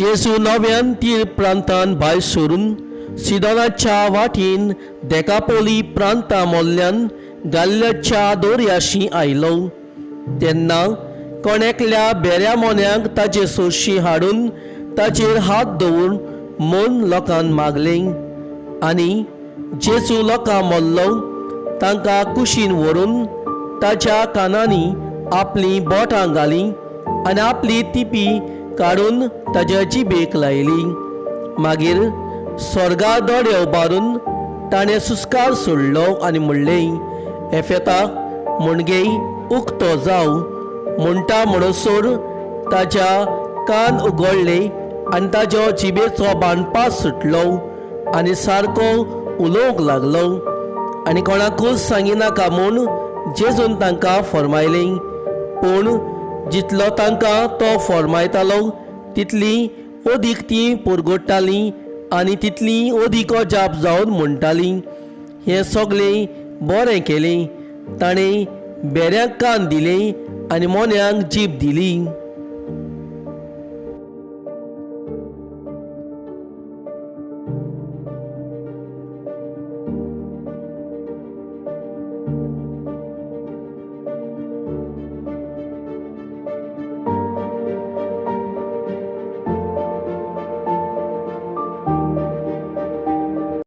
जेजू नव्यान तीर प्रांतान भायर सरून सिदोनाच्या वाटेन देकापोली प्रांता मोल्ल्यान गाल्ल्याच्या दोर्याशी आयलो. तेन्ना कोण एकल्या बेऱ्या मोन्याक ताजे सोशी हाडून ताचेर हात दवरून म्हूण लोकान मागलें. आनी जेजू लोकां मोल्लो तांकां कुशीन व्हरून ताच्या कानांनी आपलीं बोटां घालीं आनी आपली तिपी काडून ताज्या जिबेक लायली. मागीर स्वर्गा दोळे उबारून ताणें सुस्कार सोडलो आनी म्हणलें, एफेता, म्हणगे उक्तो जाव. म्हणटा म्हणसर ताज्या कान उगडले आनी ताजो जिबेचो बांदपास सुटलो आनी सारको उलोवंक लागलो. आनी कोणाकूच सांगिनाका म्हूण जेजून तांकां फर्मायलें. पूण जितलो तांकां तो फर्मायतालो तितली अदीक तीं पुरगोडटालीं आनी तितली अदीक अजाप जावन म्हणटालीं, हें सगळें बरें केलें, ताणें बेऱ्यांक कान दिलें आनी मोन्यांक जीब दिली.